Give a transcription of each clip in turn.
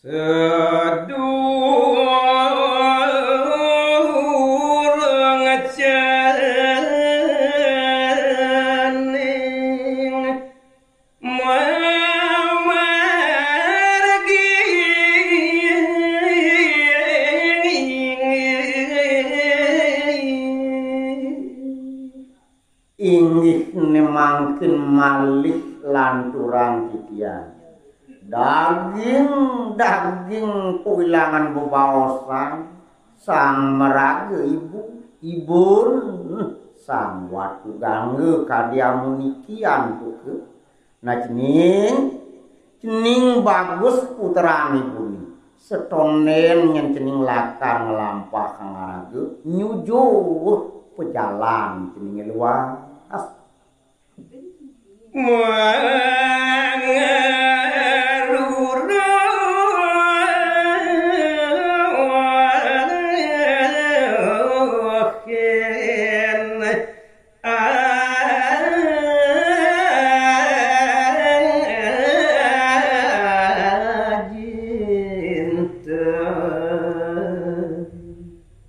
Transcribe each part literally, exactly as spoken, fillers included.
Sedurung cening mamargi, inggih ne mangkin malih lanturang titiang. Daging-daging kawilangan bebaosan, sang maraga ibu, ibun, sang Watu Gangga kadi amuniki antuka. Nah, cening, cening bagus putran ibune. Setonden nyén cening lakar nglampahang raga, nyujuh pejalan ceningé luas. Mangaruruhin ajinten.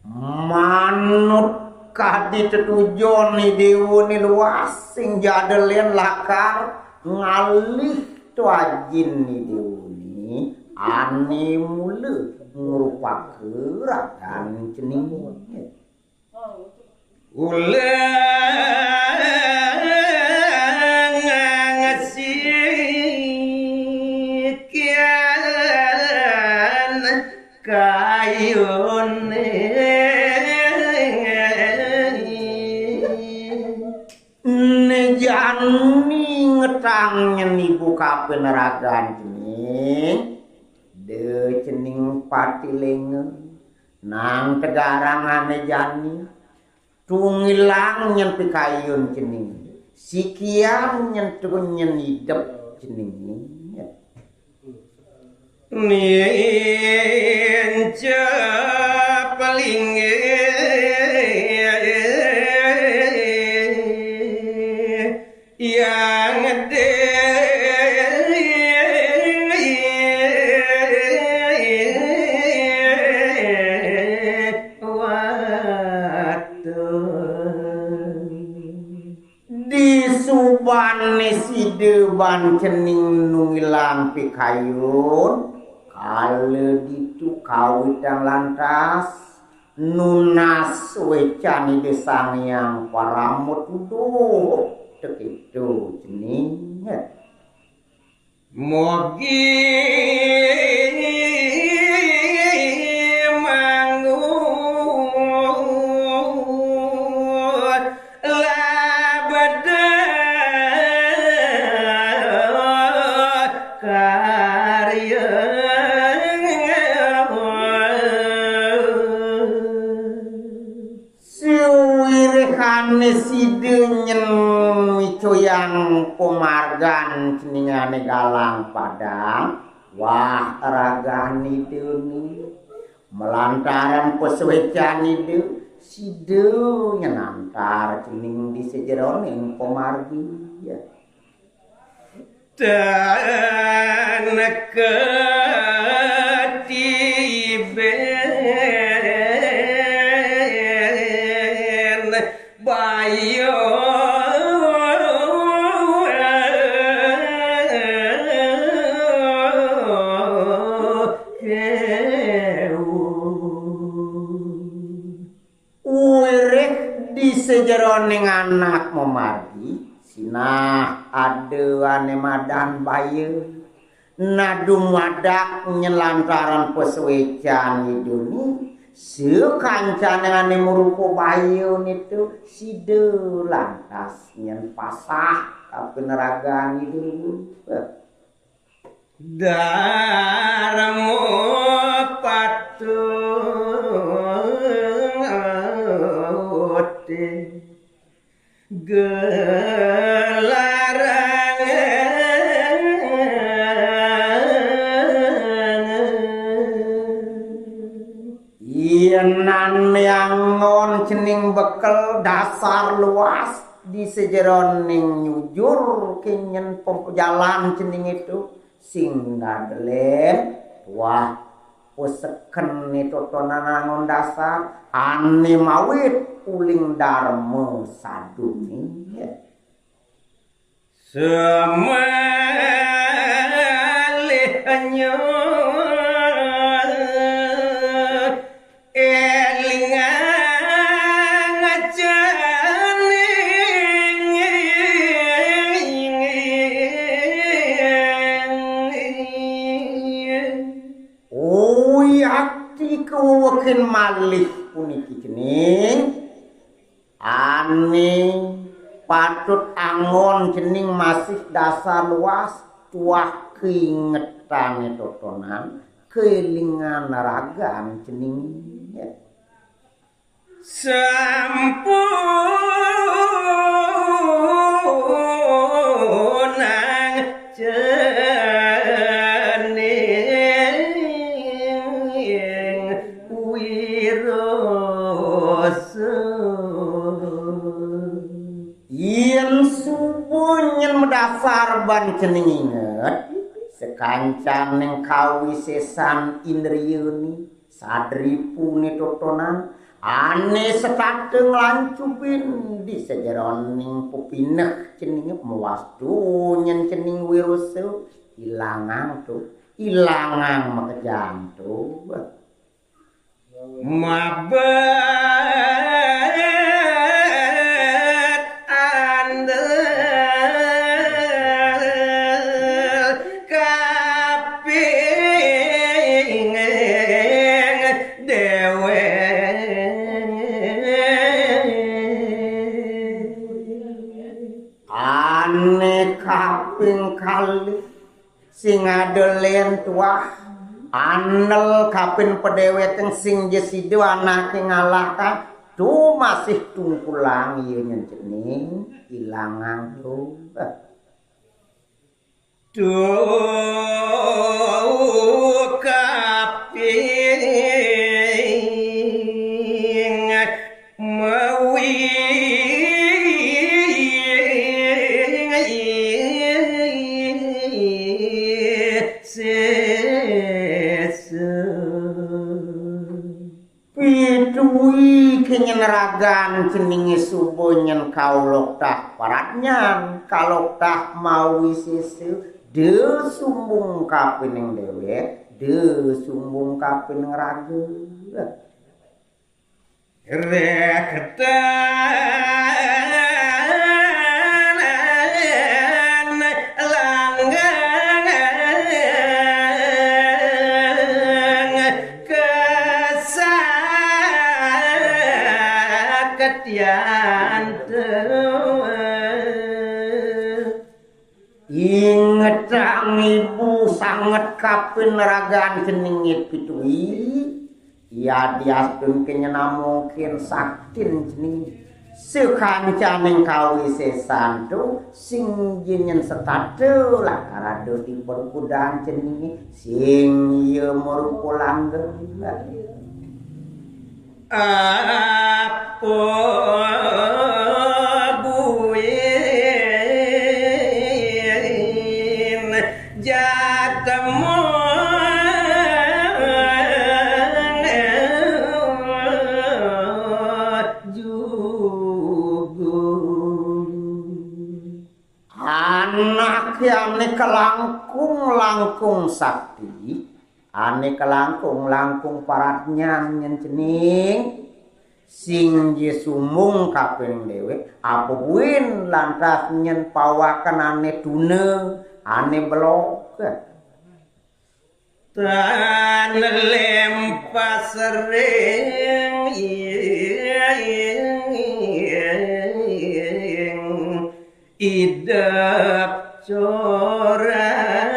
Manut kadi tetujon Ni Déwa Ni Luas sing jada lén lakar ngalih to ajin Ni Déwa Ni ané mula ngrupaka ragan cening. Ulang sikian kayuné. Né jani ngetang nyén ibu kapin ragan cening, de cening pati lénga, nang tegarang ané jani, tungilang nyén pikayun cening, sikian nyén tu nyén idep cening. Nincap linggih yang dewata. Disubané sida ban cening nungilang pikayun, kala ditu kawitan lantas nunas wécan Ida Sang Hyang Parama Tuduh, tekitu cening. Mogi manggut labda karya. Sawiréhané sida nyén micayang pamargan ceningané galang padang, wah ragané déné. Malantaran pasuécan Ida, sida nyén antar cening di sajeroning pamargi. Tan katiben bayo kewu. Wiréh di sajeroning anak mamargi, sinah ada ané madan baya. Nah dumadak nyén lantaran pasuécan Ida Ni, sakancané ané marupa baya nitu sida lantas nyén pasah kapineragané Ida Ni. Darma patut gelarang. Yén angon cening bekel dasar luas di sajeroning nyujur kényen pempejalan cening itu, sing dadelen Wah, peseken né totonan angon dasar, ané mawit uling darma sadunya. Semalihnya élingan cening. Ui, ati kawewekin malih puniki cening. Ané patut angon cening masih dasar luas tuah kaingetané totonan, kaélingan ragan cening. Sampunang cening wirasa. Yén suba nyén madasar ban cening inget, sakancaning kawisésan indriyané, sadripuné totonan, ané setata nglancubin di sajeroning pepineh ceningé, mawastu nyén cening wirasa, ilangang to, ilangang makejang to. Mabet andel kaping déwék. Ané kaping kalih sing ada lén tuah, andel kaping padéwékan sing ja sida anaké ngalahkan, to masih tungkulang ia nyén cening, ilangang to. To kaping mawi sésa. Pituwi kenyén ragan ceningé suba nyén kaloktah paradnyan, kaloktah mawi sésa, da sumbung kapining déwék, da sumbung kapining raga. Rektan langgeng kesaktian. Ingetang ibu sanget kapin ragan ceningé pituwi, yadiastun kenyén mungkin saktin ceningé. Sakancaning kawisésan to sing ja nyén setata lakar ada di perkudan ceningé, sing ia marupa langgeng. Apa buin jatemu jugung. Anaké ané kalangkung-langkung sakti, ané kalangkung-langkung paradnyan nyén cening, sing ja sumbung kapining déwék, apa buin lantas nyén pawakan ané tuna, ané belog. Tan lempas ring idep corang.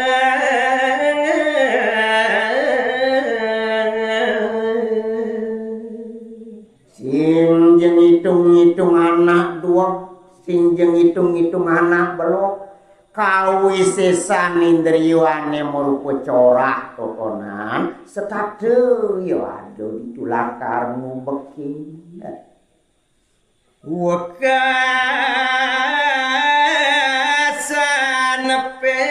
Sing ja ngitung-ngitung anak dueg, sing ja ngitung-ngitung anak belog, kawisésan indriyané marupa corah totonan, setata ya ada di tulakar ngubekin. Wekasan pét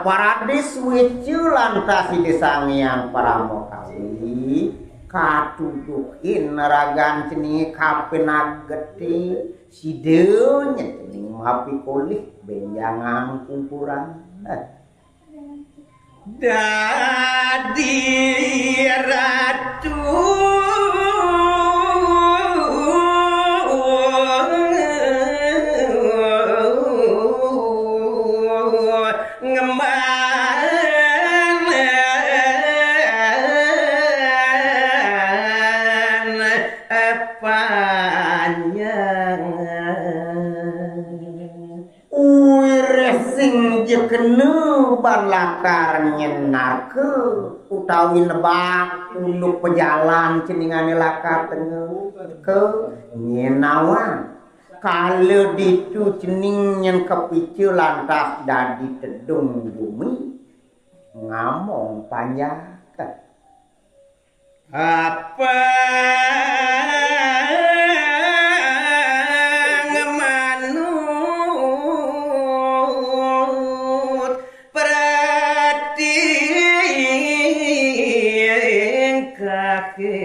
Parade suéca lantas Ida Sang Hyang Parama Kawi katuduhin ragan ceningé kapin ageté, sida nyén cening mapikolih bénjangan kumpuran. Dadi ratu ngemban panjang. Wiréh sing ja kena ban lakar nyenarka utawi nebak unduk pejalan ceningané lakar tengka nyén nawang. Kala ditu cening nyén kapica lantas dadi tedung bumi ngamong panjaké. Apang manut pratingkahé.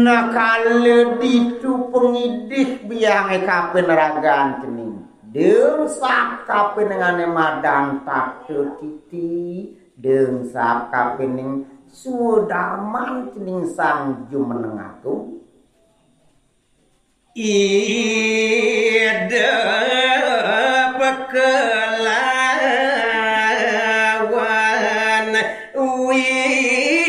Nah, kala ditu pangidih biangé kapin ragan cening. Deng sap kapining ané madan tata titi, deng sap kapining sudaman cening Sang Jumeneng Agung. Ida pakelawan wiwéka.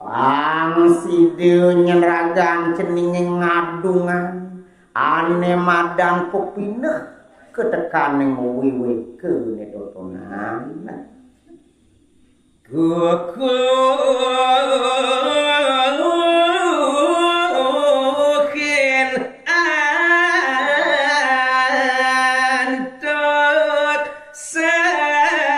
Pang sida nyén ragan ceningé ngadungan ané madan pepineh katekaning wiwékané totonan. Kukuhin antuk sasana.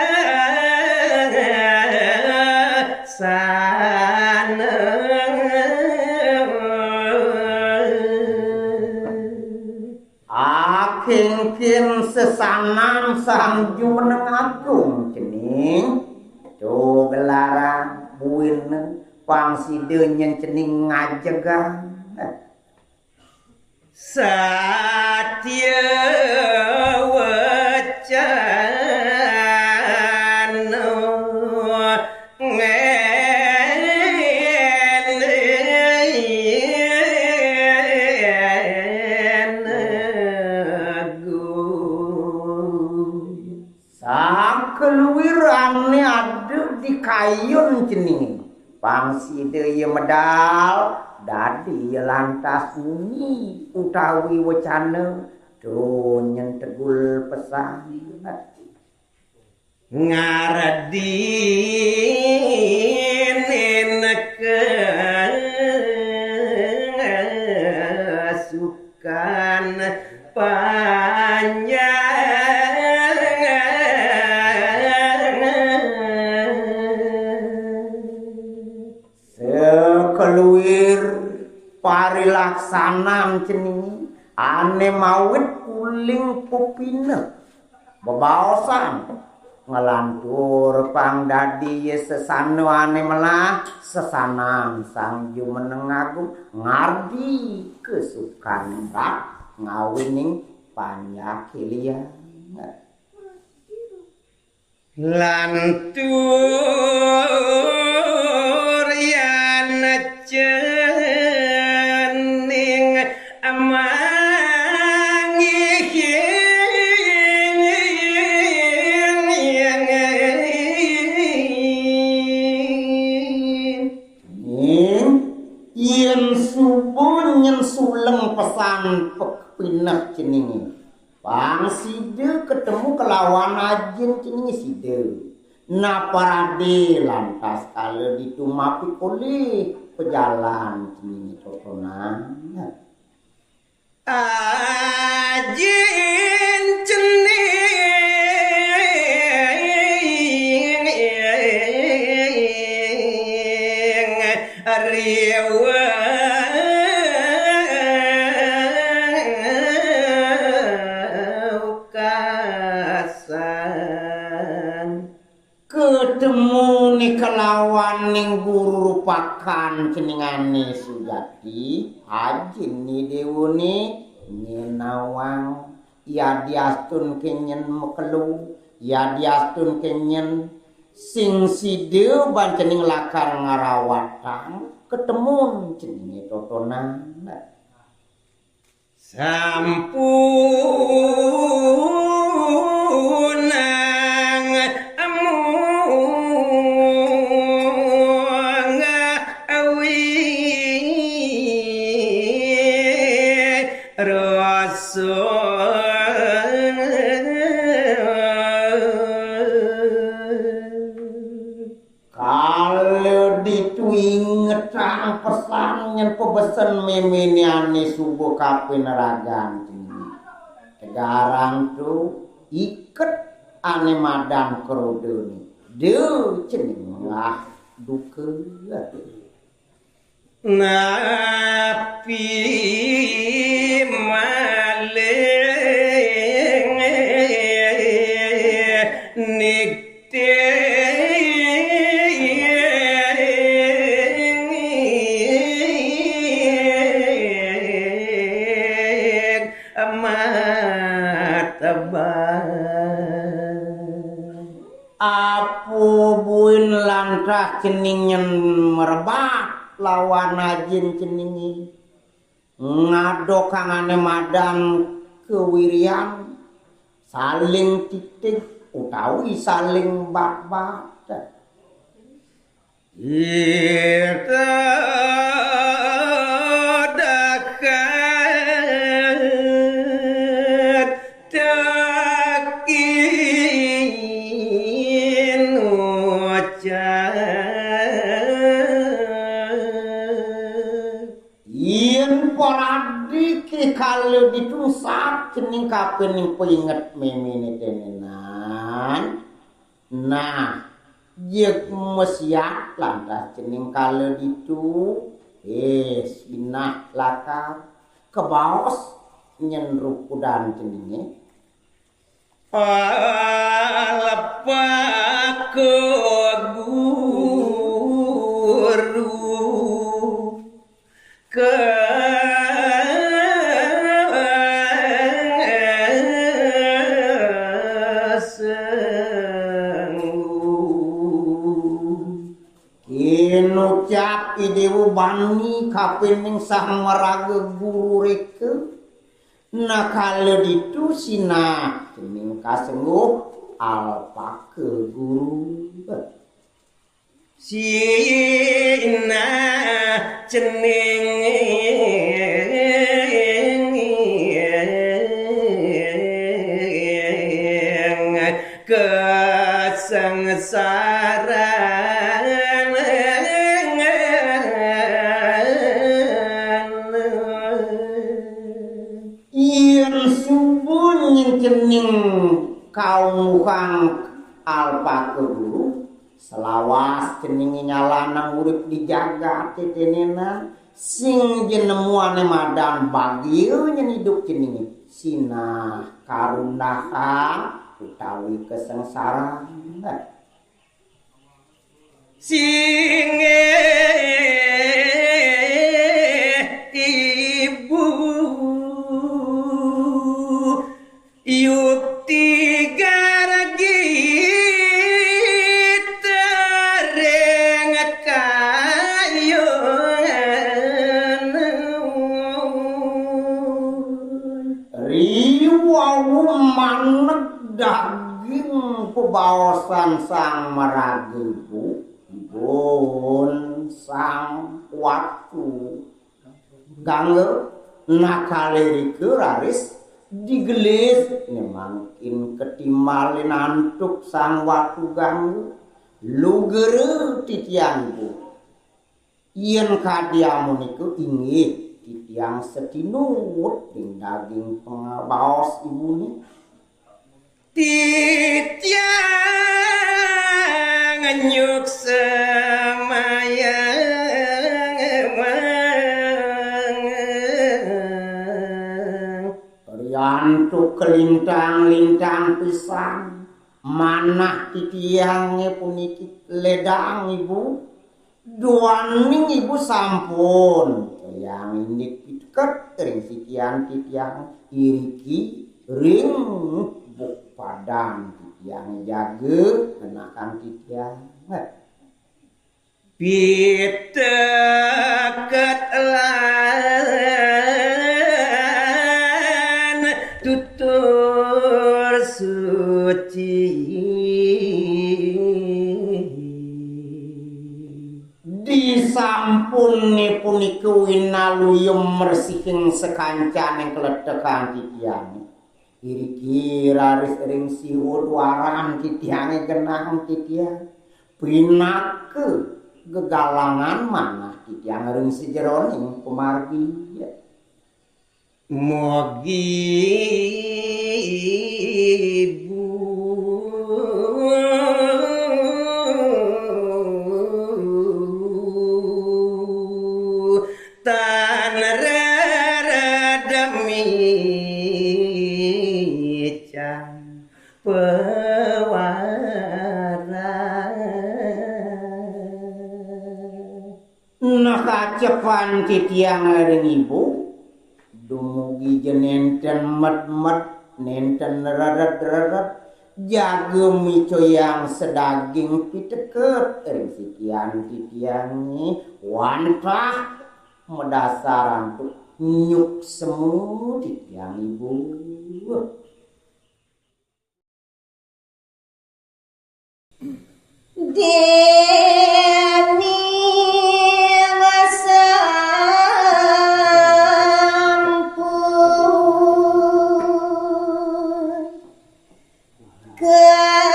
Akingkin sesanan Sang Jumeneng Agung cening. To gelaran buin pang sida nyén cening ngajegang. Satya wacana ngéné. Sakeluir ané ada di kayun ceningé. Pang sida ia medal, dadi ia lantas munyi utawi wacana, to nyén tegul pesan. Ngaradinin kasukan panjang. Sakeluir parilaksanan cening ané mawit uling pepineh. Bebaosan, nglantur pang dadi sesana ané melah sesanan Sang Jumeneng Agung ngardi kesukan rak ngawining panjaké liang. Lantur yan cening amangih. Ning, yén suba nyén suleng pesan pepineh ceningé. Pang sida ketemu kelawan ajin ceningé sida. Nah, parade lantas kala ditu mapikolih pejalan ceningé totonan. Ajin cening Riweukasan. Ketemune kelawaning guru rupakan ceningane sujati, ajin ni dewone nyenawang, yadiastun kenyen makelo, yadiastun kenyen sing sida ban cening lakar ngrawatang ketemun ceninge totonan. Sampunang amung awi rasa. Kala ditu ingetang pesan nyen pabesen memene ane suba kapin ragan ceningin. Tegarang tu iket ane madan krodane. De ceningah duka. Napi malih nikting matebang. Apa buin lantas cening nyen merebak lawan ajin ceninge. Ngadokang ane madan kewirian, saling titig utawi saling bat-bat. Ita dahat takin ucap. Yen paradi kala ditu sat cening kapining painget memene tenenan. Nah, jeg masiat lantas cening kala ditu, eh, sinah lakar kabaos nyen rukudan ceninge. Alpaka guru kasengguh. Kinucap I Dewa bani kapining sang maraga guru reka. Nah, kala ditu sinah cening kasengguh alpaka guru. Sinah cening kasengsaran. Yen suba nyen cening kaunguhang alpaka guru, selawas ceninge nyalanang urip di jagate tenenan, sing ja nemu ane madan bagia nyen idup ceninge, sinah karundahang utawi kasengsaran. Singgih ibu yukti gargi tering kayun. Riwau maneg daging pabaosan sang maraga ibu, pun sang watu gangga. Nah, kalirika raris digelis, nyemangkin katimbalin antuk sang watu gangga. Lugara titiang ibu. Yen kadi amunika inggih titiang satinut ring daging pangabaos ibune. Titiang nyuksemayang Kalintang-lintang pisan manah titiangé puniki ledang, Ibu. Duaning Ibu sampun yang indik piteket ring sikian titiang iriki ring buk padan titiangé jaga ngenahang titiang. Piteket lan tutur suci. Disampuné punika winaluyung mresihing sakancaning kaletekan titiang. Iriki raris ring siwa duaran titiangé genah titiang. Pinaka gegalangan manah titiang ring sajeroning pamargi. Mugi Ibu tan reredem icang pewaras. Nah, kacepan titiang ring Ibu, dumugi ja nénten medmet, nénten rered-rered, jaga micayang sadaging piteket ring sikian titiangé, wantah madasar antuk nyuksma titiang Ibu. Déning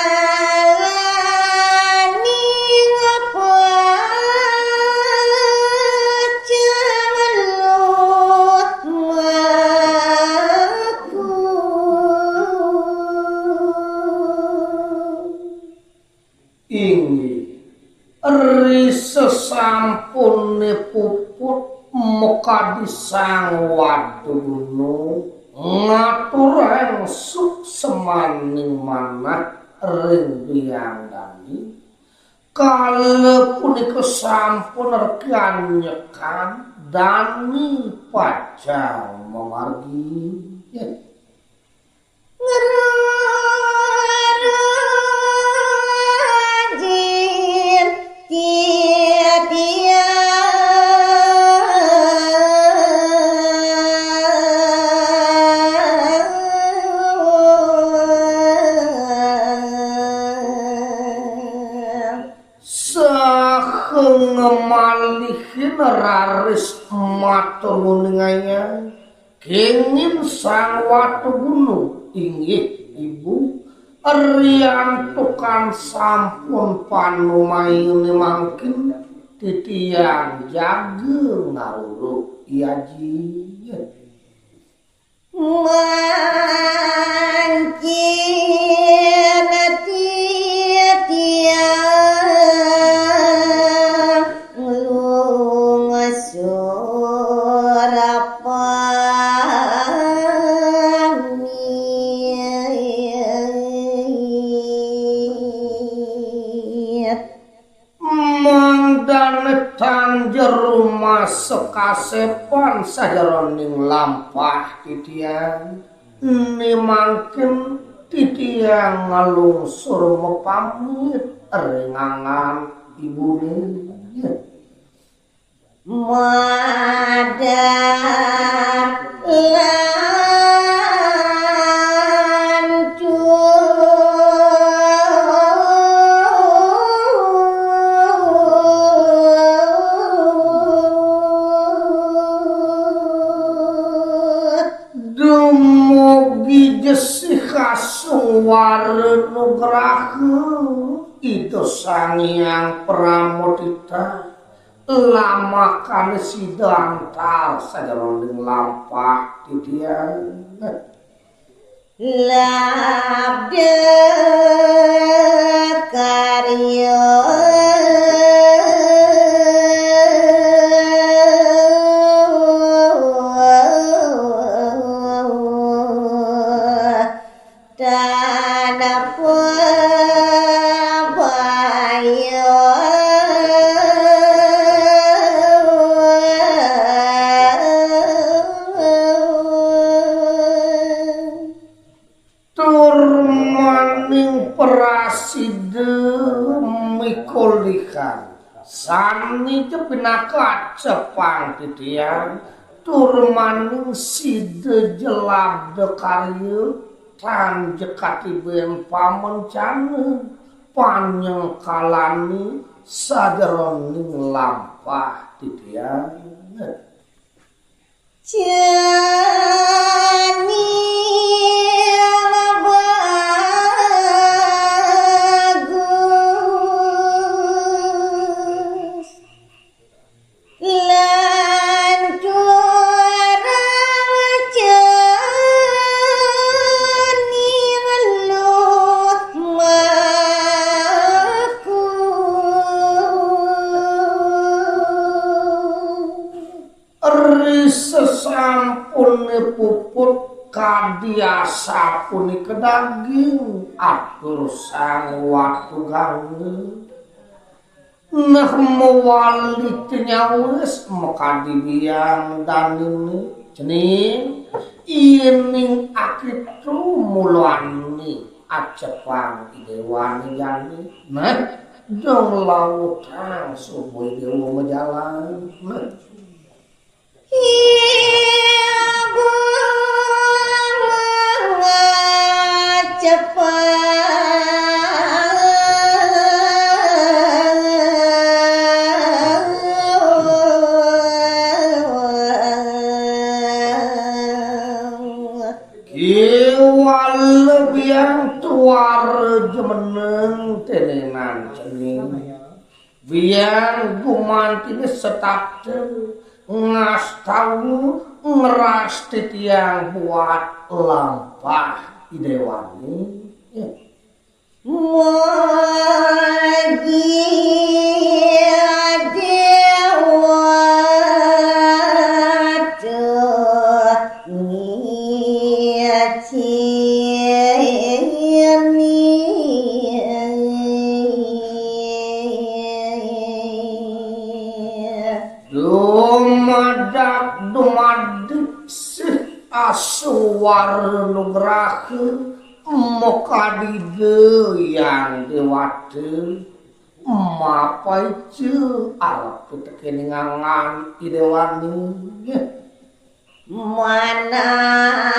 sampun kalaning pacang lumaku. Inggih, ri sasampuné puput makadi Sang Watuguna ngaturang suksmaning manah ring biang dani, kala punika sampun rekan nyekan dani pacang mamargi. Ngrajin titiang saha ngamalihin raris matur nguningayang. Kenging Sang Watuguna, inggih Ibu, riantukan sampun panumayuné mangkin titiang jaga ngaruruh, i Aji. Mangkin titiang lungsur pamit. Mangdané tan jero masa kasepan sajeroning lampah titiang, né mangkin titiang nglungsur mapamit ring angan ibuné. Madan lan dumugi jesih kasung wara nugraha Ida Sang Hyang Pramodita. Lamakané sida antar sajeroning lampah titiang. Labda karya. Sané ja pinaka acepang titiang, tur maning sida ja labda karya, tan ja katibén pamencana, panyengkalané sajeroning lampah titiang. Jani bagus lan curang jani lumaku. Ri sasampuné puput kadi asapunika daging, atur Sang Watu Gangga. Nah, mawali nyawis makadi biang daniné, cening, yéning akéto mulané acepang I Déwané jani. Nah, dong lautang suba I Déwa majalan. Nah. Ibu mangajepang. Kéwala biang tuara jumeneng tenenan cening. Biang gumantiné setata ngastawa ngrastitiang buat lampah I Déwané. Mugi Déwa ngiceni. Dumadak dumadik sih asuwara nugraha makadi Hyang Déwata mapaica arep tekening angan I Déwané. Manah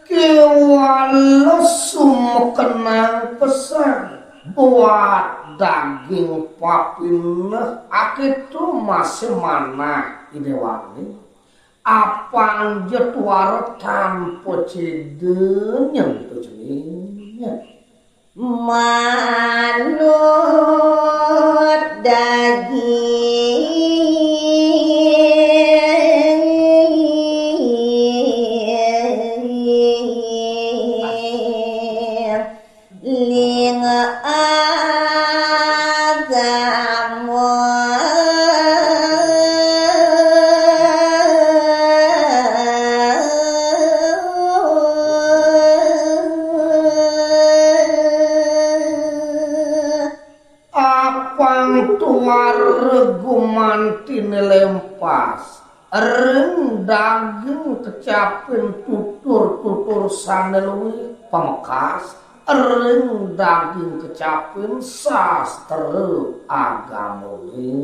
Kéwala sumekenang pesan buat daging papineh akéto masih manah I Déwané. Apang ja tuara tanpa céda nyentuh cening. Manut daging. Ling agama. Apang tuara gumantiné lempas, ring daging kecapin tutur-tutur sané luih pamekas, ring daging kecapin sastra agamané.